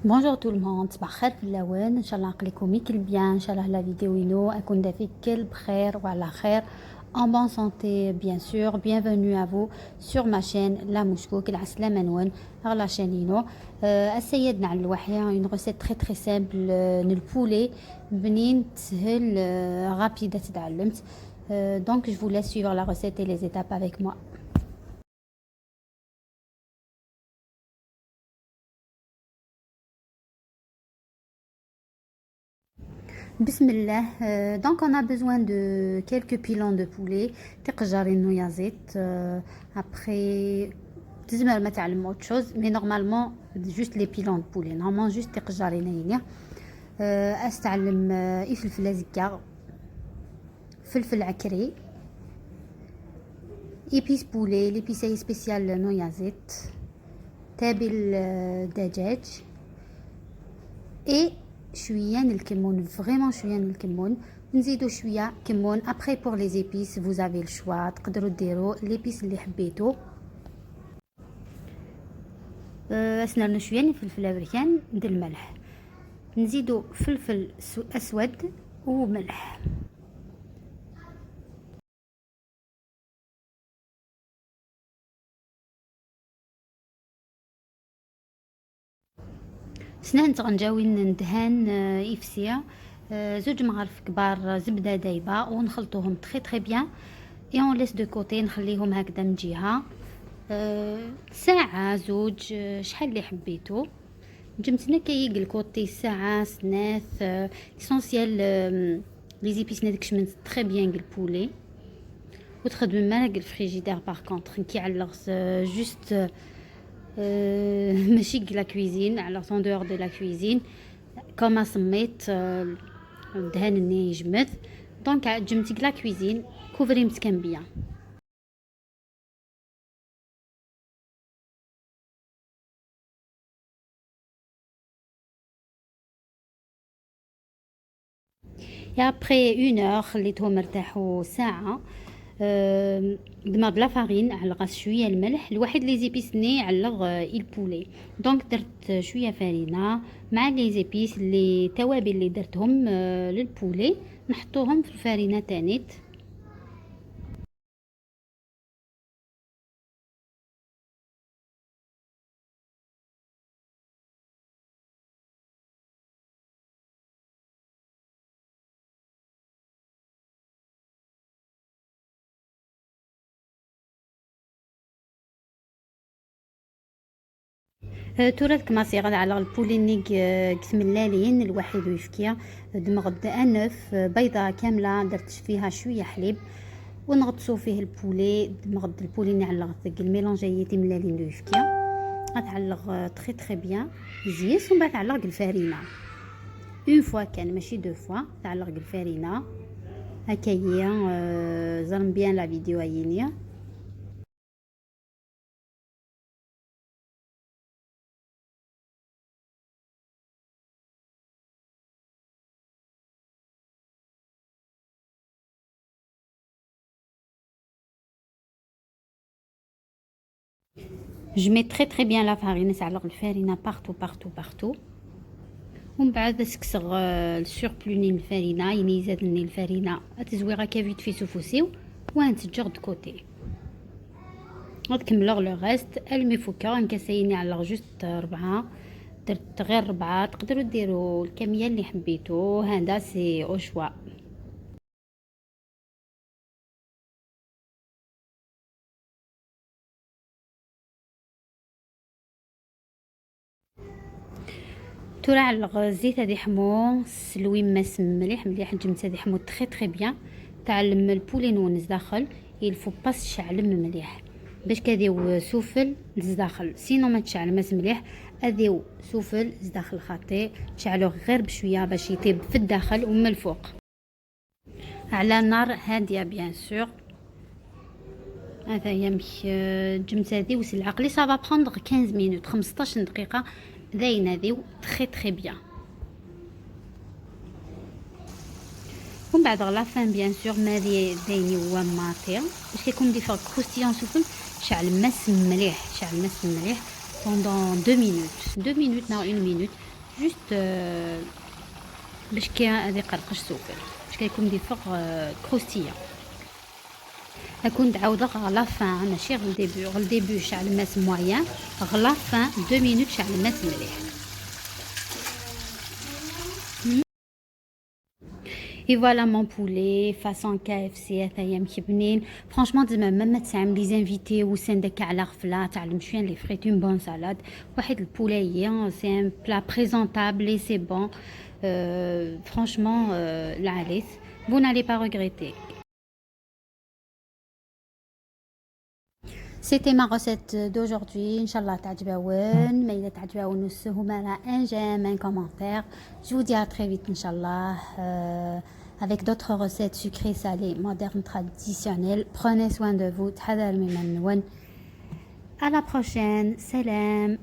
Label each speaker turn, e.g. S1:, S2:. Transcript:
S1: Bonjour tout le monde, صباح الخير في اللوان. ان شاء الله نقلكم كل bien. ان شاء الله la vidéo ينو اكون دافي كل بخير وعلى خير, en bonne santé bien sûr. Bienvenue à vous sur ma chaîne La Mouchkouk. العسلامة نون la chaîne ينو. السيد نع الوحية une recette très très simple ن ال poulet بنين تسهل rapide تعلمت. Donc je vous laisse suivre la recette et les étapes avec moi. بسم الله. Donc on a besoin de quelques pilons de poulet, تقجارين نويازيت. Après تزمر ما تعلم autre chose, mais normalement juste les pilons de poulet, normalement juste تقجارين هنا. استعلم فلفل ازكا, فلفل عكري, épices poulet, l'épice spéciale نويازيت, تابل دجاج et شويه الكمون, vraiment شويه الكمون. نزيدو شويه كمون. Après, pour les épices, vous avez le choix, تقدروا ديروا les épices اللي حبيتو. اسنرنو شويه فلفل ابريكان ندير الملح, نزيدو فلفل اسود وملح. سنان تغنجاوي ندهان إفسيا زوج مغارف كبار زبدة دايبة ونخلطوهم très très bien et on laisse de côté. نخليهم هكذا من جهة ساعة زوج, شحال اللي حبيتو. جمتنا كيق côté ساعة سناث. L'essentiel, les épices نادكش من très bien ال poulet وتخدم مالك ال frigidaire. Par contre كيعلق juste ماشي la cuisine, على en dehors de la cuisine. كما سميت الدهان يجمد, donc جمتي la cuisine كوفري متكن bien. Et après une heure خليتهم ارتاحوا ساعة. دمر la farine على شويه الملح الواحد, les épices ني على ال poulet. Donc درت شويه فرينه مع les épices, les توابل اللي درتهم لل poulet نحطوهم في الفرينه تانيت. تورات كما صيغ على ال poulet نيك كتملالين الواحد ويفكيا دمغد un œuf, بيضه كامله درت فيها شويه حليب ونغطسو فيه ال poulet. دمغد ال poulet نعلق ال mélange تملالين ويفكيا غتعلق très très bien زيس. ومن بعد تعلق الفرينه une fois كان ماشي deux fois. تعلق الفرينه هكايا زرم bien la vidéo عينيا. Je mets très très bien la farine, نعلق الفارينة partout partout partout. ومن بعد سكسغ ال surplus ني الفارينة, يعني زادني الفارينة تزويغا كافيت في سوفوسيو وانتجر de côté. نكملو le reste المفوكا نكاسيني على juste ربعة, درت غير ربعة, تقدروا ديروا الكمية اللي حبيتو, هذا c'est au choix. تورا على الزيت هادي حمو سلوي ماس مليح مليح, جمت هادي حمو très très bien. تعلم ال poulet نونز داخل, il faut pas تشعلم مليح باش كاديو سفل داخل, sinon ما تشعلماس مليح اديو سفل داخل خاطي. تشعلوه غير بشويه باش يطيب في الداخل ومن الفوق على نار هاديه bien sûr. هذا هي جمت هادي وسل العقلي. Ça va prendre 15 minutes, 15 دقيقه داينه ديو très très bien. ومن بعد la fin, bien sûr, ما دي دايني هو ماطي باش كيكون دي فوق croustillant سفل. شعل ماس مليح, شعل ماس مليح pendant 2 minutes, 2 minutes نا 1 minute. juste باش كي هذه قرقش سوفل باش كيكون دي فوق croustillant. اكون تعاود غ la fin، ماشي غير début. غير début شعل ماس moyen، غ la fin 2 minutes شعل ماس مليح. Et voilà mon poulet façon KFC. هذايا بنين franchement. زعما même تسعم les invités وسندك على غفله، تعلم شويه les frites، une bonne salade، واحد ال poulet، c'est un plat présentable et c'est bon franchement. العاليس vous n'allez pas regretter. C'était ma recette d'aujourd'hui. إن شاء الله تعجبون. ما إذا تعجبون هما un j'aime، un commentaire. Je vous dis à très vite إن شاء الله avec d'autres recettes sucrées، salées، modernes، traditionnelles. Prenez soin de vous. À la prochaine. سلام.